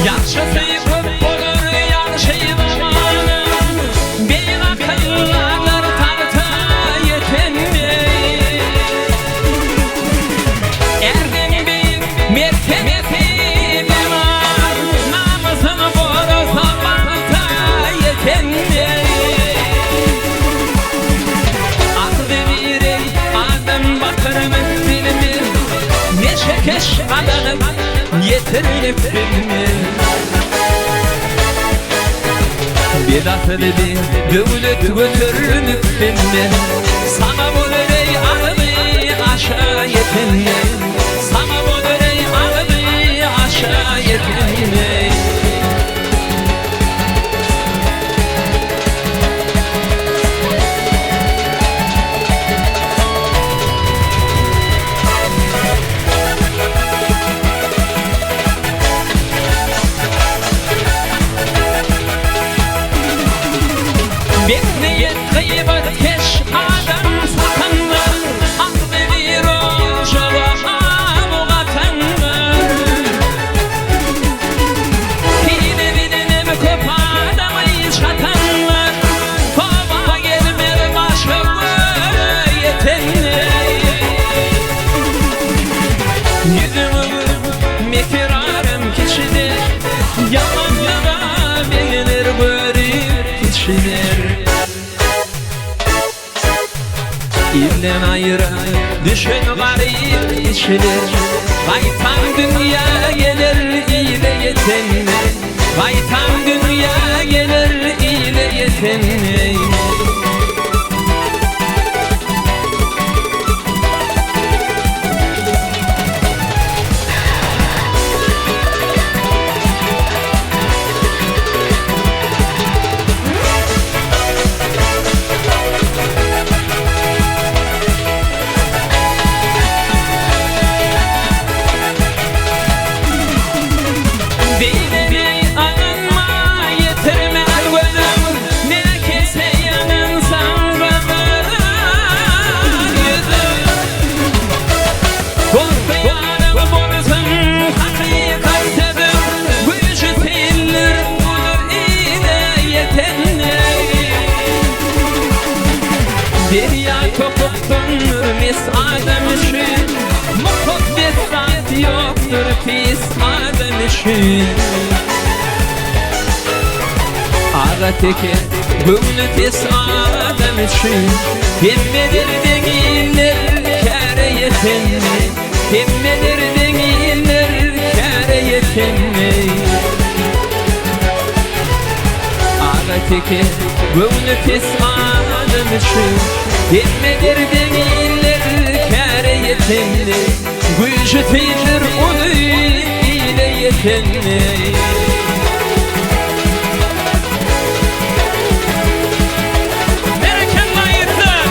Ýagşysy köp bolar ýagşy zamanyň, Beýik akyldarlar tagta ýetende. Ärden beýik mertebesi zenan, Namysyn gorasa bagta ýetende. Agzybir-eý adam batyrmyz bilmez, Neşekeş gadagan ýetirip bilmez. Bedasyly bir döwlet göterip bilmez, Saňa bolar-eý agzy aşa ýetende, Saňa bolar-eý agzy aşa ýetende. Betniýet gyýbatkeş adam satanlar, Agzybir ojaga aw gatanlar. Hile bilenem köp adamy çatanlar, Toba gelmez başa göre ýetenler. Ýüzüňi görüp mekir arym kiçiler, Ýamanlyga begener görüp kiçiler. Ilden aýra düşen garyp içiler, Gaýtam dünýä geler ile ýetende, Gaýtam dünýä geler ile ýetende. Beýlene alynma ýetirmän gözüň, Näkese ýanynsaň gyzarar ýüzüň. Dosty-ýaryň bolsun hakykat sözüň, Güýji sildir budur ile ýetende. Derýa topukdandyr mes adam üçin, Mukaddes zat ýokdur pis adam üçin. Aga teke göwni pes adam üçin, Hemmeler deň iller käre ýetende, Hemmeler deň iller käre ýetende. Aga teke göwni pes adam üçin, Hemme derden iller käre ýetende, Güýji syzdyr uly ile ýetende. Berekella ýigitler!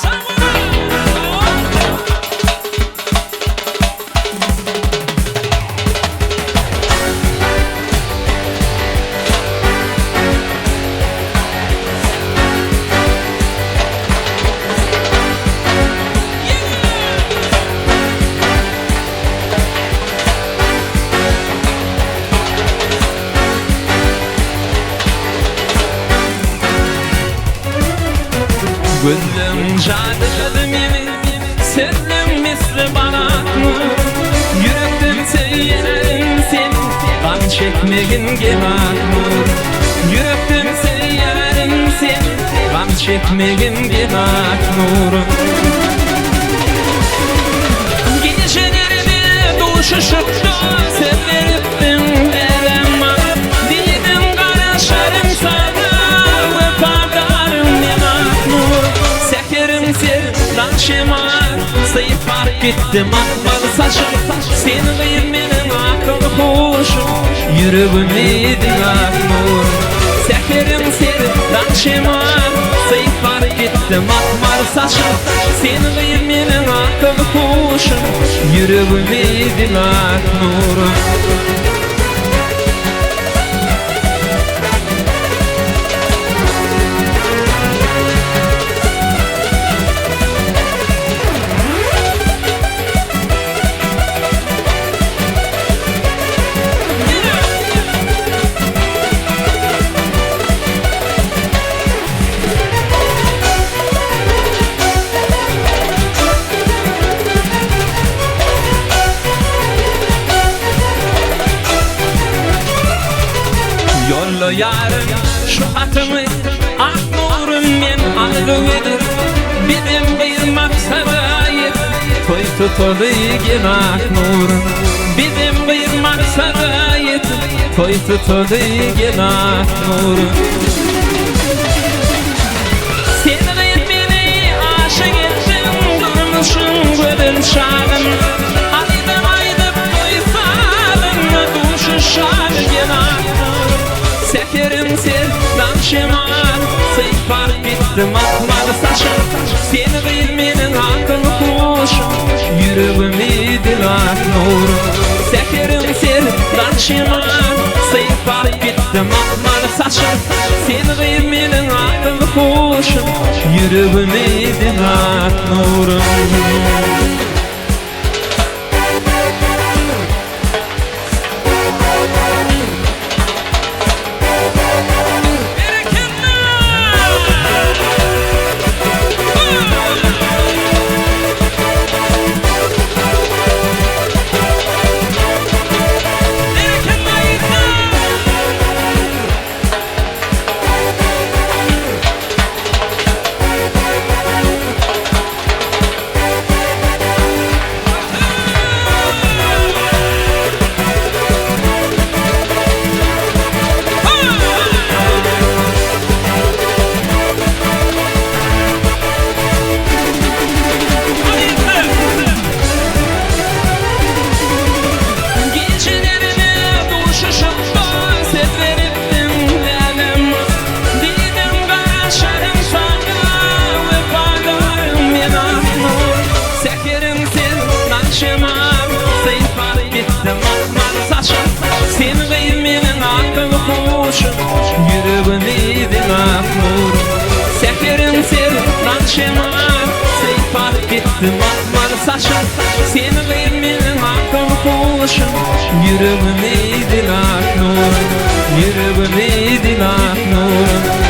Sag boluň! Gözleň jadyly meni, sözleň misli balatmy, Ýürekden söýýärin seni, gam çekmegin gemakmy. Ýürekden söýýärin seni, gam çekmegin gemak nur. Gijelerde duşuşypda söz beripdiň älem maňa, Diýdiň garaşaryn saňa, wepadarym men Aknur. Säheriň ser daň şemal, sypap gitdi makmal saçyň, Sen gyz meniň akyl huşum, ýüregimi diň Aknur. Säheriň ser daň şemal, sypap gitdi makmal saçyň, Sen gyz meniň akyl huşum, ýüregimi. dilak nurum. Ýolla ýarym şu hatymy Ak nurum men arzuw edip Bizem bir maksada ýetip Toý tutaly gel ak nurum Bizem bir maksada ýetip Toý tutaly gel ak nurum Sen gyz meni aşyk etdiň Durmuşyň gözel çagyn Aýdym aýdyp toý sazyňa Duşuşaly gel ak nurum Säherim serdan şemal Sypap gitdi mahmal saçyň Sen gyz meniň akyl huşum Ýüregimi dilan nurum Säheriň serdan şemal Sypap gitdi mahmal saçyň Sen gyz meniň akyl huşum Ýüregimi dilan nurum. Gijelerine duşuşyp Ses beripdiň läläm Diýdim garaşaryn saňa Wepadarym men Aknur Säheriň sen nagşemal Sypap gitdi mahmal saçyň Sen gyz meniň akyl huşum Ýüregimi iýdiň Aknur Säheriň sen nagşemal Sypap gitdi mahmal saçyň Sen gyz meniň akyl huşum Ýüregimi iýdiň Aknur Ýüregimi iýdiň Aknur.